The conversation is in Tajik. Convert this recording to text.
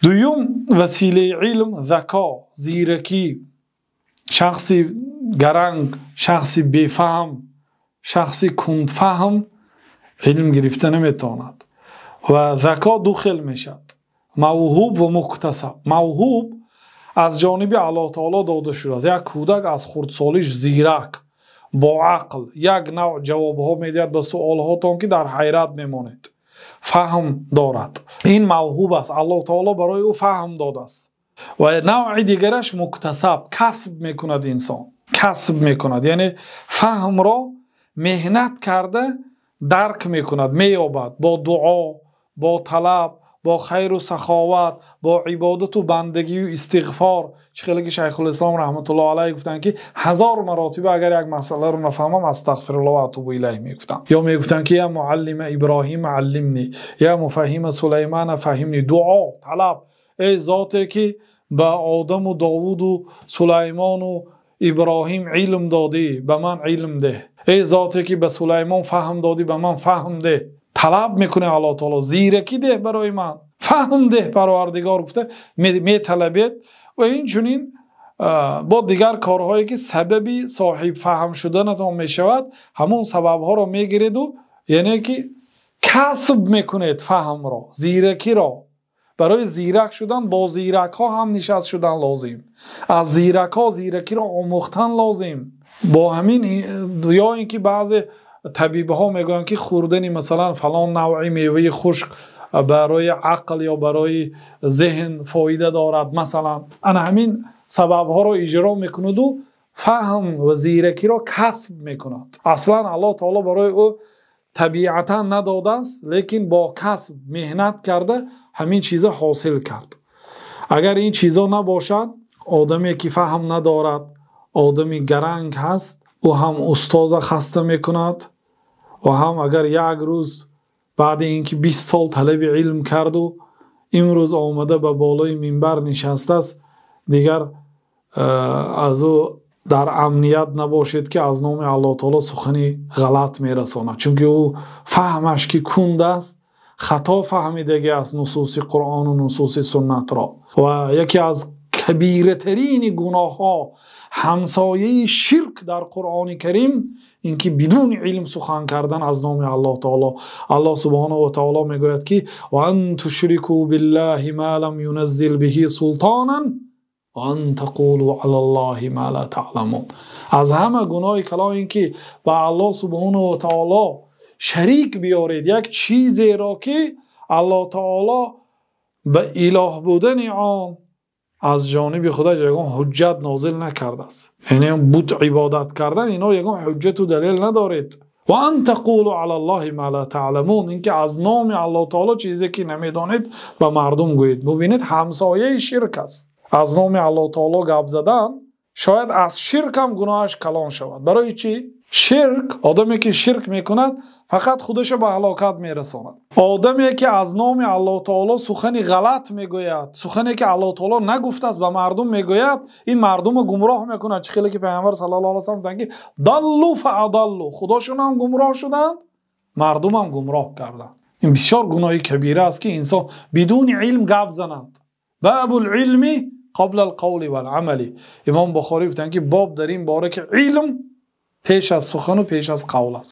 Дуюм василаи илм зако, зиракӣ. Шахси гаранг, шахси бефаҳм, шахси кундфаҳм илм гирифта наметавонад. Ва зако ду хел мешавад: мавҳуб ва муктасаб. Мавҳуб аз ҷониби Аллоҳи таъоло дода шудааст. Як кӯдак аз хурдсолиаш зирак, бо ақл, як навъ ҷавобҳо медиҳад ба саволҳоятон, ки дар ҳайрат мемонед. Фаҳм дорад. Ин мавҳуб аст. Аллоҳи таъоло барои ӯ фаҳм додааст. Ва навъи дигараш муктасаб, касб мекунад инсон. Касб мекунад, яъне фаҳмро меҳнат карда дарк мекунад, меёбад бо дуо, бо талаб, бо хайру саховат, бо ибодат ва бандагӣ ва истиғфор. Чӣ хеле ки Шайхулислом раҳматуллоҳи алайҳи гуфтанд, ки 1000 маротиба агар як масъаларо нафаҳмам, астағфируллоҳ ва атубу илайҳ мегуфтам. Ё мегуфтанд, ки ё муаллима Иброҳим аллимни, ё муфаҳҳима Сулаймон фаҳҳимни. Дуо, талаб. Эй зоте ки ба Одам ва Довуд ва Сулаймон ва Иброҳим илм додӣ, ба ман илм деҳ. Эй зоте ки ба Сулаймон фаҳм додӣ, ба ман фаҳм деҳ. Талаб мекунад Аллоҳи таъоло, зиракӣ деҳ барои ман, фаҳм деҳ Парвардигор гуфта металабед. Ва инчунин бо дигар корҳое ки сабаби соҳиби фаҳм шуданатон мешавад, ҳамон сабабҳоро мегиред ва яъне ки касб мекунед фаҳмро, зиракиро. Барои зирак шудан бо зиракҳо ҳам нишаст шудан лозим. Аз зиракҳо зиракиро омӯхтан лозим. Бо ҳамин ё инки баъзе табибҳо мегӯянд, ки хӯрдани масалан фалон навъи меваи хушк барои ақл ё барои зеҳн фоида дорад, масалан. Ана ҳамин сабабҳоро иҷро мекунад ва фаҳм ва зиракиро касб мекунад. Аслан Аллоҳи таъоло барои ӯ табиатан надодааст, лекин бо касб меҳнат карда ҳамин чизро ҳосил кард. Агар ин чизҳо набошад, одаме ки фаҳм надорад, одами гаранг ҳаст, ӯ ҳам устодро хаста мекунад ва ҳам агар як рӯз баъд инки 20 сол талаби илм кард ва имрӯз омада ба болои минбар нишастааст, дигар аз ӯ дар амният набошед, ки аз номи Аллоҳи таъоло сухани ғалат мерасонад. Чунки ӯ фаҳмаш ки кунд аст, хато фаҳмидагӣ аст нусуси Қуръон ва нусуси суннатро. Ва яке аз кабиратарин гуноҳҳо, ҳамсояи ширк дар Қуръони Карим, инки бидуни илм сухан кардан аз номи Аллоҳи таъоло. Аллоҳ субҳонаҳу ва таъоло мегӯяд, ки ва ан тушрику биллаҳи ма лам юназзил биҳи султонан ва ан тақулу алаллоҳи ма ла таъламун. Аз ҳама гуноҳи калон инки ба Аллоҳ субҳонаҳу ва таъоло шарик биёред як чизеро, ки Аллоҳи таъоло ба илоҳ будани он аз ҷониби худаш ягон ҳуҷҷат нозил накардааст. Яъне бут ибодат кардан, инҳо ягон ҳуҷҷат ва далел надоред. Ва ан тақулу алаллоҳи ма ла таъламун, инки аз номи Аллоҳи таъоло чизе ки намедонед ба мардум гӯед. Бубинед, ҳамсояи ширк аст. Аз номи Аллоҳи таъоло гап задан шояд аз ширк ҳам гуноҳаш калон шавад. Барои чӣ? Ширк, одаме ки ширк мекунад фақат худашро ба ҳалокат мерасонад. Одаме ки аз номи Аллоҳи таъоло сухани ғалат мегӯяд, сухане ки Аллоҳи таъоло нагуфтааст ба мардум мегӯяд, ин мардумро гумроҳ мекунад. Чӣ хеле ки Паёмбар саллаллоҳу алайҳи васаллам гуфтанд, ки даллу фаадаллу, худошон ҳам гумроҳ шуданд, мардум ҳам гумроҳ карданд. Ин бисёр гуноҳи кабира аст, ки инсон бидуни илм гап занад. Бабул илми қабла ал-қавли вал-амал. Имом Бухорӣ гуфтанд, ки боб дар ин бора ки илм пеш аз сухан ва пеш аз қавл аст.